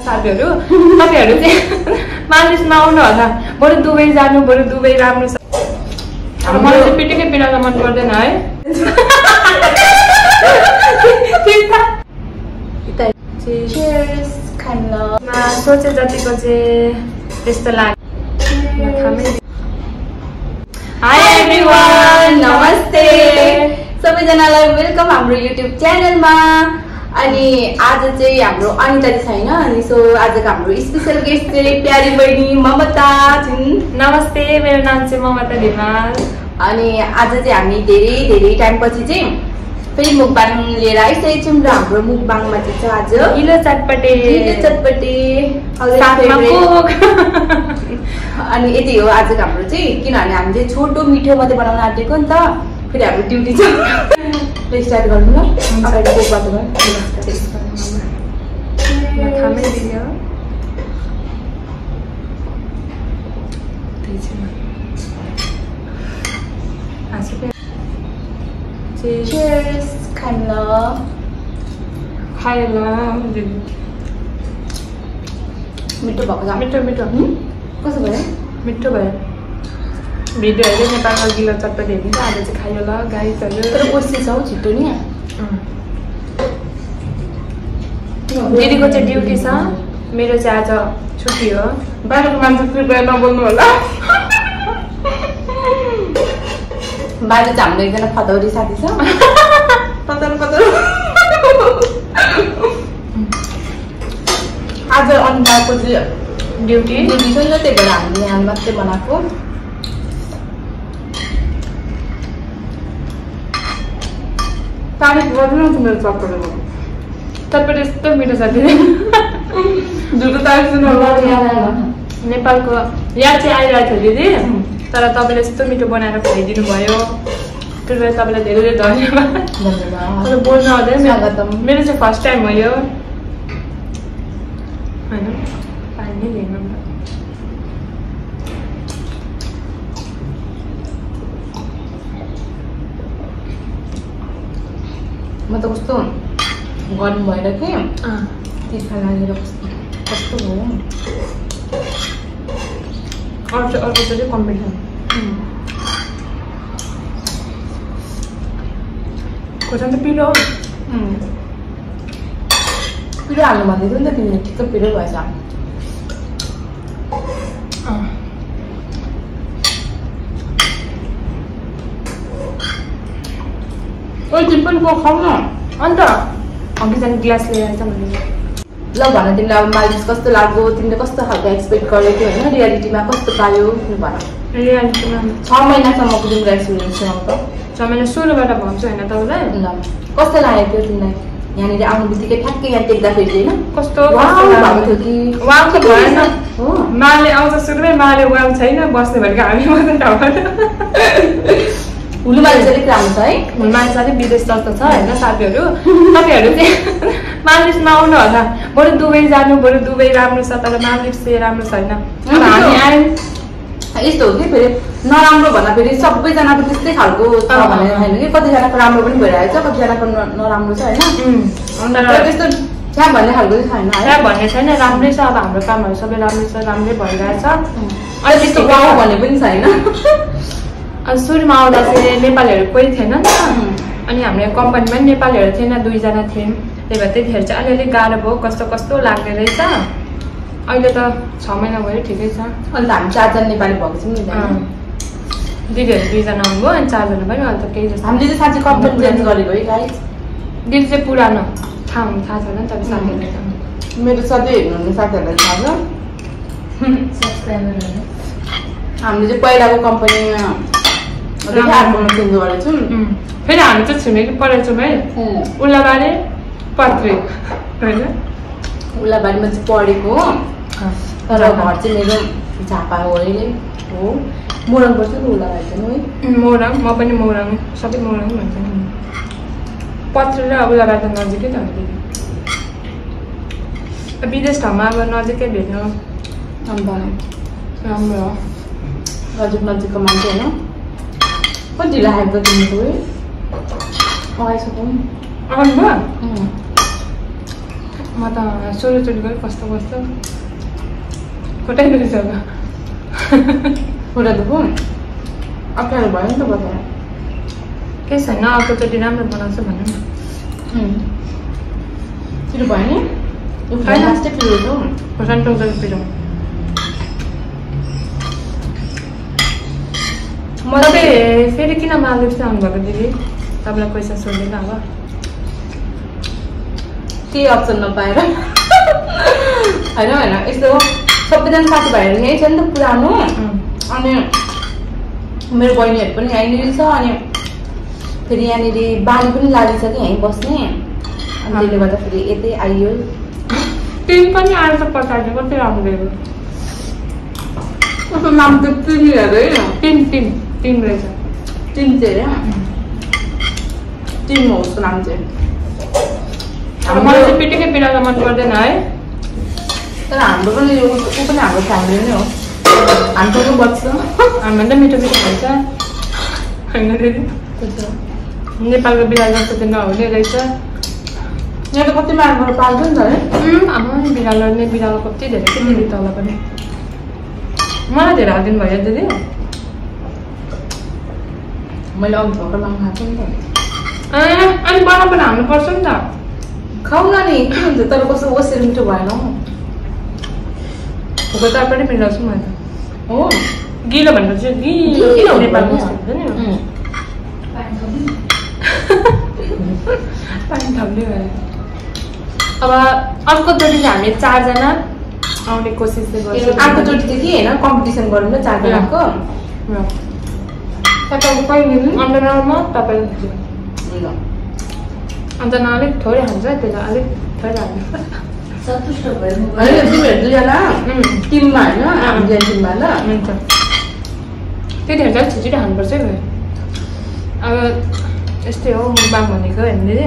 साथीहरु तपाईहरु चाहिँ मालिसमा आउनु होला बरु दुबई जानु बरु दुबई राम्रो छ अब मलाई चाहिँ पिटिकै पिराला मन पर्दैन है Cheers खाना सोचे जतिको चाहिँ त्यस्तो लाग्यो हाई एभ्रीवन नमस्ते सबैजनालाई वेलकम हाम्रो YouTube च्यानलमा अनि आज चाहिँ हाम्रो अनिता छैन अनि सो आजको हाम्रो स्पेशल गेस्ट चाहिँ प्यारी बहिनी ममता छिन् नमस्ते मेरो नाम चाहिँ ममता धिमाल अनि आज चाहिँ हामी धेरै टाइम पछि चाहिँ फेरि मुकबाङ लिएर आइसकेको छौँ र हाम्रो मुकबाङमा चाहिँ छ आज गिलो चटपटे अनि यति हो आजको हाम्रो चाहिँ किनभने हामी चाहिँ छोटो मिठो मात्रै बनाउन आँटेको नि त फेरि हाम्रो ड्युटी छ स्टार्ट गर्नु ल अगाडि कोकबाट खामै दियो Cheers खाना खाएर मिठो भएको छ मिठो मिठो कसो भयो मिठो भयो भिडियो हेर्दै नेपालमा गिलो चटपटे हेर्नु आज चाहिँ खायो ल गाइसहरू तर कोसिस छ छिटो नि दिदीको चाहिँ ड्युटी छ मेरो चाहिँ आज छुट्टी हो बाहिरको मान्छे कृपया नबोल्नु होला बाहिर चाहिँ हाम्रो एकजना फतौरी साथी छ आज अनिताको ड्युटी छ नि त्यही भएर हामीले यहाँ मात्रै बनाएको तारिफ गर्नु न मेरो चटपटे चटपटे यस्तो मिठो छ झुटो तारिफ सुन्नु नेपालको यहाँ चाहिँ आइरहेको थियो दिदी तर तपाईँले यस्तो मिठो बनाएर खुवाइदिनु भयो कृपया तपाईँलाई धेरै धन्यवाद बोल्नु आउँदैन मेरो चाहिँ फर्स्ट टाइम हो यो होइन पानी नै लिनु म त कस्तो गर्नु भएर के तिर्खा लागेर कस्तो हो अर्को चाहिँ कम्पिटिसन खोर्सानी त पिरो पिरो हाल्नु भन्दै थियो नि त तिमीले ठिक्क पिरो भएछ ओइ तिमी पनि खाऊ न अन्त अघि जाने ग्लास लिएर आएछ भने ल भन तिमीलाई अब मालिस कस्तो लाग्यो तिमीले कस्तो खालको एक्सपेक्ट गरेको होइन रियालिटीमा कस्तो पायो भन रियालिटीमा 6 महिनासम्मको तिम्रो एक्सपिरियन्स छ त 6 महिना सुरुबाट भन्छु होइन तपाईँलाई ल कस्तो लागेको थियो तिमीलाई यहाँनिर आउनु बित्तिकै ठ्याक्कै यहाँ देख्दाखेरि होइन कस्तो भएको थियो कि वाउ त भएन हो माले आउँछ सुरुमै माले वाउ छैन बस्ने भनेको हामी मात्रै ठाउँबाट हुलुमाले चाहिँ अलिक राम्रो छ है हुलमाले चाहिँ विदेश जस्तो छ होइन साथीहरू तपाईँहरू चाहिँ मालिसमा आउनु होला बरु दुबई जानु बरु दुबई राम्रो छ तर मालिस चाहिँ राम्रो छैन हामी आयौँ यस्तो हो कि फेरि नराम्रो भन्दा फेरि सबैजनाको त्यस्तै खालको छ भने होइन कि कतिजनाको राम्रो पनि भइरहेको छ कतिजनाको नराम्रो छ होइन त्यस्तो त्यहाँ भन्ने खालको चाहिँ छैन त्यहाँ भन्ने छैन राम्रै छ अब हाम्रो कामहरू सबै राम्रै छ राम्रै भइरहेछ अहिले त्यस्तो गाउँ भन्ने पनि छैन सुरुमा आउँदा चाहिँ नेपालीहरू कोही थिएन नि त अनि हाम्रो कम्पनीमा पनि नेपालीहरू थिएन 2 जना थियौँ त्यही भएर त्यतिखेर चाहिँ अलिअलि गाह्रो भयो कस्तो कस्तो लाग्ने रहेछ अहिले त 6 महिना भयो ठिकै छ अन्त हामी 4 जना नेपाली भएको छौँ नि दिदीहरू 2 जना आउनुभयो अनि 4 जना भयो अन्त केही जस्तो हामीले चाहिँ साँच्चै कम्पनी चेन्ज गरेको है गाइस दिदी चाहिँ पुरानो थाहा छैन नि तपाईँ साथीहरूलाई मेरो सधैँ हेर्नुहुने साथीहरूलाई थाहा छ हामीले चाहिँ पहिलाको कम्पनीमा चेन्ज गरेको छौँ फेरि हामी चाहिँ छिमेकी पढेको छौँ है उल्लाबारी पत्री होइन उल्लाबारीमा चाहिँ पढेको हो तर घर चाहिँ मेरो झापा हो अहिले हो मोरङ पर्छ नि उल्लाबारी चाहिँ है मोरङ म पनि मोरङ सबै मोरङ भन्छ नि पत्री र उल्लाबारी त नजिकै त दिदी विदेश ठाउँमा अब नजिकै भेट्नु अन्त राम्रो हो नजिकको मान्छे होइन कति लागेको तिमीको आइसक्यौँ आउनुभयो म त सोलोचोटि गएँ कस्तो कस्तो खोटाइ रहेछ अब खुट्टा दुखो अप्ठ्यारो भयो नि त बजार केही छैन अर्कोचोटि राम्रो बनाउँछु भनौँ न पिरो भयो नि होइन। लास्टै पिरो हो खोर्सानी टोक्दाखेरि पिरो तपाईँ फेरि किन मालदिप्स आउनुभएको दिदी तपाईँलाई पैसा सोध्दैन अब केही अप्सन नपाएर होइन यस्तो सबैजना साथीभाइहरू यहीँ छ नि त पुरानो अनि मेरो बहिनीहरू पनि यहीँनिर छ अनि फेरि यहाँनिर बाली पनि लागिसक्यो यहीँ बस्ने अनि त्यसले गर्दाखेरि यतै आइयो टिम पनि आएर त पछाडि कति राम्रो दिएको कस्तो नाम त तिमीहरू है टिम रहेछ टिम चाहिँ अरे टिम हो उसको नाम चाहिँ मलाई चाहिँ पिटिकै बिरालो मन पर्दैन है तर हाम्रो पनि ऊ पनि हाम्रो फ्यामिली नै हो हामीसँग बच्छ हामीभन्दा मिठो मिठो हुन्छ होइन दिदी नेपालको बिरालो जस्तो त नहुने रहेछ यहाँ त कति मार्गबाट पाल्छ नि त है आमा बिरालो नै बिरालो कति धेरै के दिदी तल पनि मलाई धेरै हालिदिनु भयो दिदी मैले अघि भर्खर लाउनु खाएको नि त अनि बना पनि हाल्नुपर्छ नि त खाऊ न नि के हुन्छ तर कस्तो ओसेर मिठो भएन हौ खोका पनि पिलाउँछु मैले हो गिलो भनेर चाहिँ गिलो गिलो हुनु नेपालमा पर्छ हुन्छ नि पानी थप्ने भयो अब अर्कोचोटि चाहिँ हामी 4 जना आउने कोसिस चाहिँ गर्छौँ अर्कोचोटि चाहिँ के होइन कम्पिटिसन गरौँ न 4 जनाको तपाईँको कहिले अन्डरमा तपाईँले अन्त अलिक थोरै हाल्छ त्यसलाई अलिक थोरै हाल्नु सन्तुष्ट भयो होइन तिमीहरू 2 जना टिममा होइन हामी टिममा ल हुन्छ त्यतिखेर चाहिँ छिटो हाल्नुपर्छ है अब यस्तै हो मुखबाङ भनेको हामीले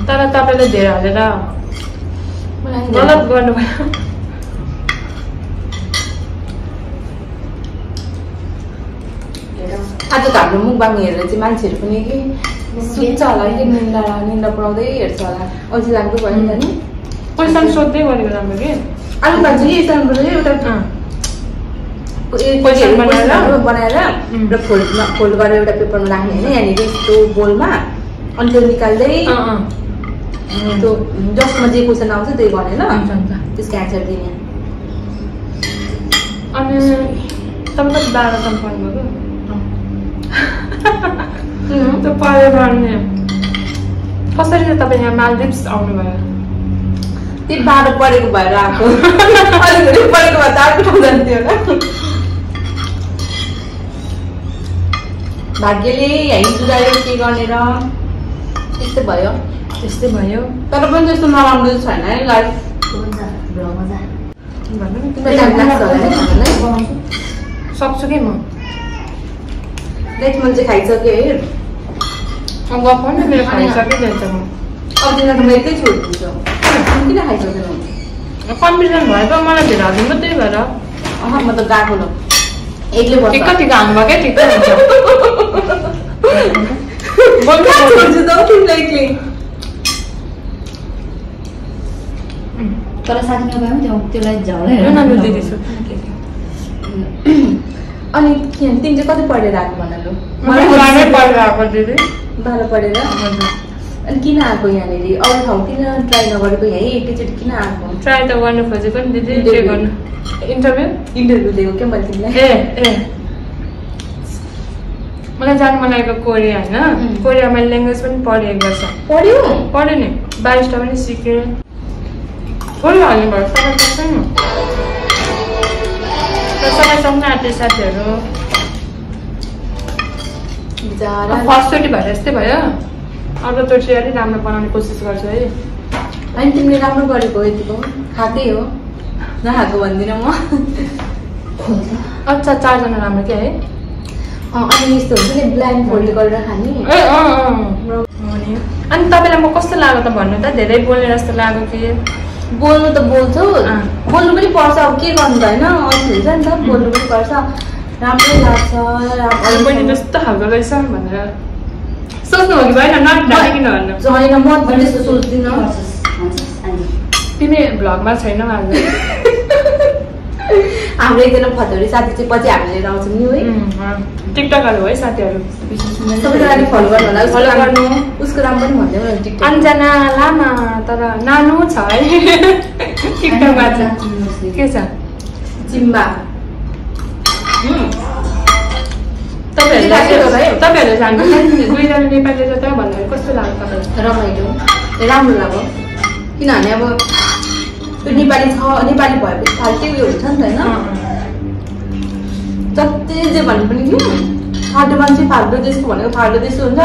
तर तपाईँले धेरै हालेर गलत गर्नुभयो आज त हाम्रो मुखबाङ हेरेर चाहिँ मान्छेहरू पनि के सुत्छ होला कि निन्दा पढाउँदै हेर्छ होला अझै लाग्दो भयो नि त नि क्वेसन सोध्दै गरेको राम्रो कि आलु भाजी यस्तो एउटा बनाएर र फोल्ड गरेर एउटा पेपरमा राख्ने होइन यहाँनिर यस्तो बोलमा अनि त्यो निकाल्दै त्यो जसमा जे क्वेसन आउँछ त्यही गर्ने ल त्यसको एन्सर दिने अनि तपाईँ कति 12 सम्म पढ्नुभएको त्यो पढेर गर्ने कसरी चाहिँ तपाईँ यहाँ मालदिप्स आउनुभयो त्यही 12 पढेको भएर आएको अलिकति पढेको भए त अर्को ठाउँ जान्थ्यो होला भाग्यले यहीँ जुदायो के गर्ने र त्यस्तै भयो तर पनि त्यस्तो नराम्रो छैन है लाइफ सक्छु कि म नेक्स्ट मन चाहिँ खाइसक्यो है गफ नि मेरो खाइसकेँ जान्छ म अब दिन त म यतै छोडिदिन्छु किन खाइसकेन कम्पिटिसन भयो त मलाई धेरै हालिदिनु त्यही भएर म त गएको ल एक्लै बस्छ ठिक्क हाल्नुभयो क्या ठिक्क हुन्छ छोड्छु त तिमीलाई एक्लै तर साथी नभए पनि त्यसलाई झगडा अनि तिमी चाहिँ कति पढेर आएको भन लु पढेर आएको दिदी 12 पढेर अनि किन आएको यहाँनिर अरू ठाउँ किन ट्राई नगरेको यहीँ एकैचोटि किन आएको ट्राई त गर्नु खोजेको नि दिदी के गर्नु इन्टरभ्यू दिएको क्या मैले तिमीलाई ए मलाई जानु मन लागेको कोरिया होइन कोरिया मैले ल्याङ्ग्वेज पनि पढेँ 1 वर्ष पढेँ नि 22 टा पनि सिकेँ थोरै हाल्ने भयो तपाईँ सक्दैन तपाईँ सक्नु आँट्यो साथीहरू फर्स्टचोटि भएर यस्तै भयो अर्कोचोटि अलिक राम्रो बनाउने कोसिस गर्छु है अनि तिमीले राम्रो गरेको यतिको खाएकै हो नखाएको भन्दिनँ म अच्छा 4 जना राम्रो क्या है अनि यस्तो हुन्छ नि ब्लाइन्ड फोल्ड गरेर खाने अनि तपाईँलाई म कस्तो लाग्यो त भन्नु त धेरै बोल्ने जस्तो लाग्यो कि बोल्नु त बोल्छौ बोल्नु पनि पर्छ अब के गर्नु त होइन अल्छी हुन्छ नि त बोल्नु पनि पर्छ राम्रै लाग्छ बहिनी जस्तो खालको रहेछ भनेर सोच्नु हो कि भएन नट डाकिन भन्नु होइन म त्यस्तो सोच्दिनँ तिमी भ्लगमा छैनौ आज हाम्रो एकजना फतोरी साथी चाहिँ पछि हामीले लिएर आउँछौँ नि है टिकटकहरू है साथीहरू सबैजनाले फलो गर्नु होला फलो गर्नु उसको नाम पनि भन्दै होला टिकटक अन्जना लामा तर नानु छ है टिकटकमा छ के छ जिम्बा तपाईँहरूले जान्छ दुईजना नेपाली छ त भन्दाखेरि कस्तो लाग्यो तपाईँलाई रमाइलो राम्रो लाग्यो किनभने अब त्यो नेपाली छ नेपाली भएपछि फाल्टै उयो हुन्छ नि त होइन जति जे भने पनि कि फाल्टो मान्छे फाल्टो देशको भनेको फाल्टो देश हुन्छ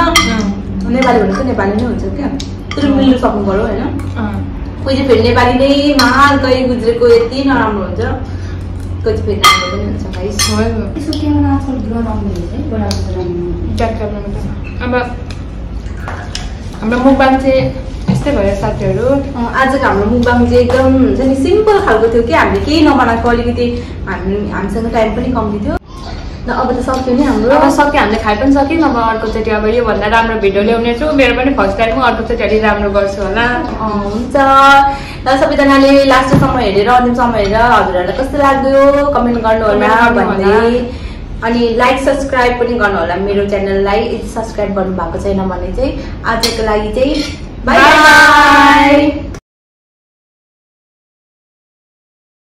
नेपाली भनेको नेपाली नै हुन्छ क्या त्यो मिल्नु सक्नु पर्यो होइन कोही चाहिँ फेरि नेपाली नै महान गई गुज्रेको यति नराम्रो हुन्छ कोही चाहिँ फेरि राम्रो पनि हुन्छ गाइस यसो क्यामेरा आजकल ग्रह आउँदै है अब हाम्रो मुखबाङ चाहिँ यस्तै भयो साथीहरू आजको हाम्रो मुखबाङ चाहिँ एकदम हुन्छ नि सिम्पल खालको थियो कि हामीले केही नबनाएको अलिकति हामीसँग टाइम पनि कम्ती थियो अब त सक्यो नि हाम्रो अब सक्यो हामीले खाइ पनि सक्यौँ अब अर्कोचोटि अब योभन्दा राम्रो भिडियो ल्याउने छु मेरो पनि फर्स्ट टाइम म अर्कोचोटि अलि राम्रो गर्छु होला हुन्छ र सबैजनाले लास्टसम्म हेरेर अन्तिमसम्म हेरेर हजुरहरूलाई कस्तो लाग्यो कमेन्ट गर्नु होला भन्दै अनि लाइक सब्सक्राइब पनि गर्नु होला मेरो च्यानललाई यदि सब्सक्राइब गर्नु भएको छैन भने चाहिँ आजको लागि चाहिँ बाई बाई।